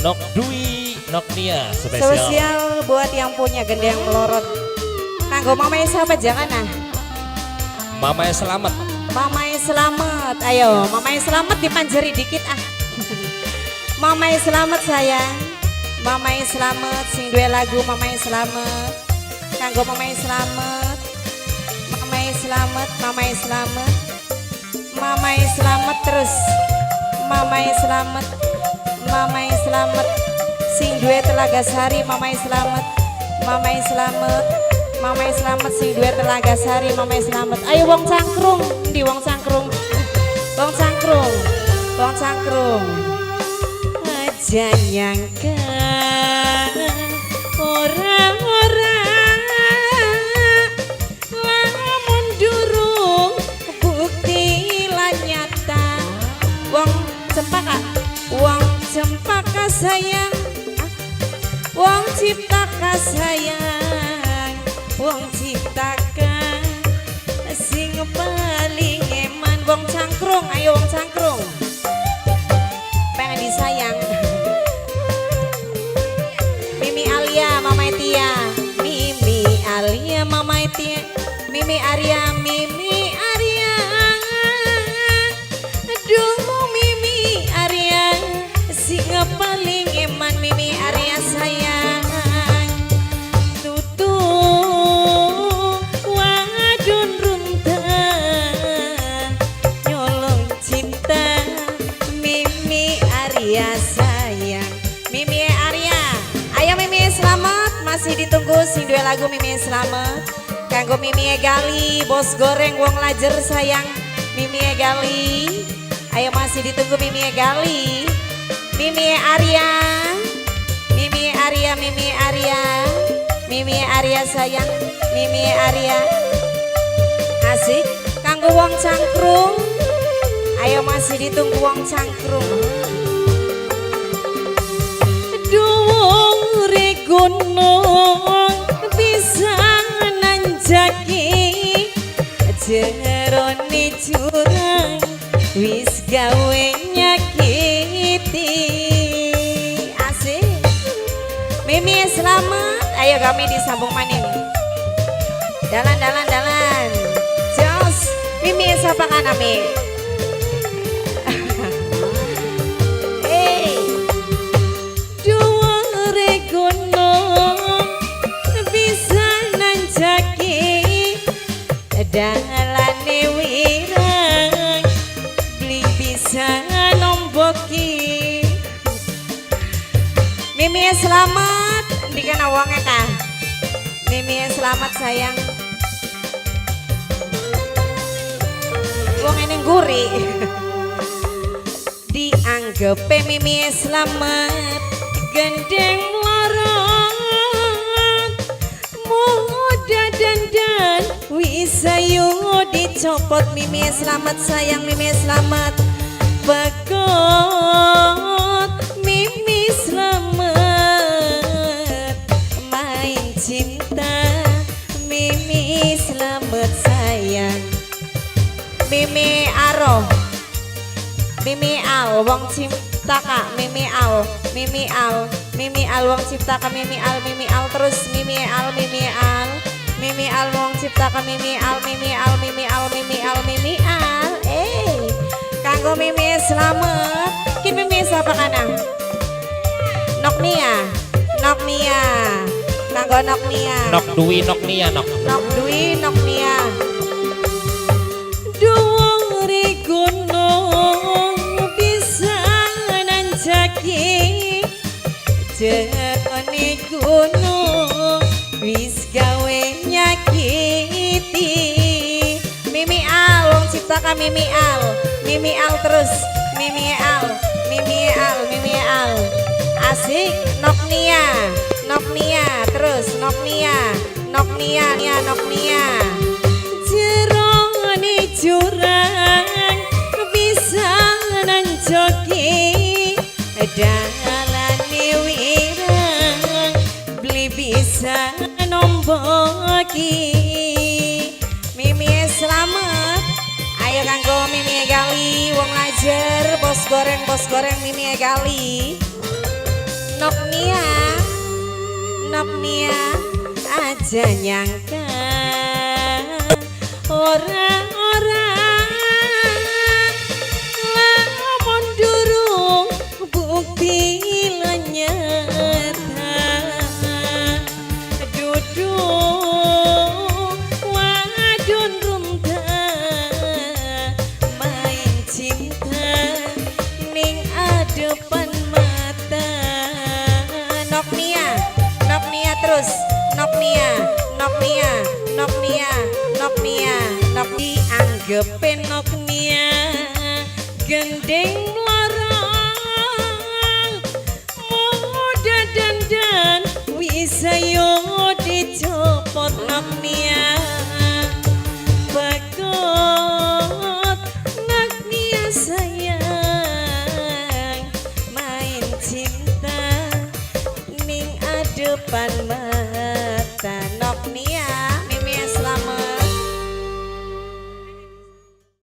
Nok Dwi Noknia spesial. Spesial buat yang punya gendeng melorot. Kanggo mamae siapa jangan ah? Mamae Selamat. Mamae Selamat. Ayo, Mamae Selamat dipanjeri dikit ah. Mamae Selamat, sayang. Mamae Selamat sing duwe lagu Mamae Selamat. Kanggo Mamae Selamat. Mamae Selamat, Mamae Selamat. Mamae Selamat terus. Mamae Selamat. Mamae Selamat. Sing duwe Telaga Sari, Mamae Selamat. Mamae Selamat. Mamae Selamat sing duwe Telaga Sari, Mamae Selamat. Ayo wong Cangkrung, di wong Cangkrung. Wong Cangkrung. Wong Cangkrung. Aja nyangka ora-ora lamun durung bukti lan nyata. Wong Cempaka, wong Cempaka sayang, wong Ciptaka sayang, wong Ciptaka sing paling eman. Wong Cangkrung, ayo wong Cangkrung, pengen disayang. Mimi Alia, Mama Tia, Mimi Alia, Mama Tia, Mimi Arya, Mimi Arya, aduh Mimi Arya, sing paling eman Mimi Arya sayang. Tutu wadon runtah nyolong cinta Mimi Arya sayang. Mimi Arya, ayo Mimi Selamat, masih ditunggu sing duwe lagu Mimi Selamat. Kanggo Mimi Gali, bos goreng wong Lajer sayang. Mimi Gali, ayo masih ditunggu Mimi Gali. Mimi Arya, Mimi Arya, Mimi Arya, Mimi Arya sayang, Mimi Arya. Asik, kanggo wong Cangkrung. Ayo masih ditunggu wong Cangkrung. Dhuwure gunung bisa nanjaki, jerone jurang wis gawe nyakiti. Asik. Mimi Selamat, ayo kami disambung maning. Dalan dalan dalan. Jos, Mimi siapa kan Ami? Eh, dhuwure gunung bisa nanjaki, dalane wirang beli bisa nomboki. Mimi Selamat, di kana wonge ta? Mimi Selamat sayang. Wong ning guri. Dianggepe Mimi Selamat gendeng mlorot, muda dandan wis ayu dicopot. Mimi Selamat sayang, Mimi Selamat pekot, Mimi Selamat main cinta, Mimi Selamat sayang. Mimi Aro, Mimi Al, wong Ciptaka, Mimi Al, Mimi Al, Mimi Al, wong Ciptaka, Mimi Al, Mimi Al terus Mimi Al, Mimi Al, Mimi Al, wong Ciptaka, Mimi Al, Mimi Al, Mimi Al, Mimi Al, Mimi Al. Eh, kanggo Mimi Selamat, ki Mimi siapa kana? Noknia, Noknia, kanggo Noknia. Nok Dwi Noknia Nok. Nok Dwi Noknia. Dhuwure gunung bisa nanjaki, jerone gunung wis gawe nyakiti. Mimi Al, wong Ciptaka, Mimi Al, Mimi Al terus Mimi Al, Mimi Al, Mimi Al. Asik, Noknia, Noknia terus Noknia, Noknia, Nia Noknia. Jerone jurang bisa nanjoki, dalane wirang beli bisa nomboki. Mimi Selamat, ayo kanggo Mimi Gali wong Lajer, bos goreng, bos goreng Mimi Gali. Noknia, Noknia, aja nyangka ora ora lamun durung bukti nyata dudu wadon runta main cinta ning adepan mata. Noknia, Noknia terus, Noknia, Noknia, Noknia, Noknia, Nok dianggepe Noknia gendeng larang muda dandan wis ayo dicopot. Noknia bagot, Noknia sayang, main cinta ning adepan mata.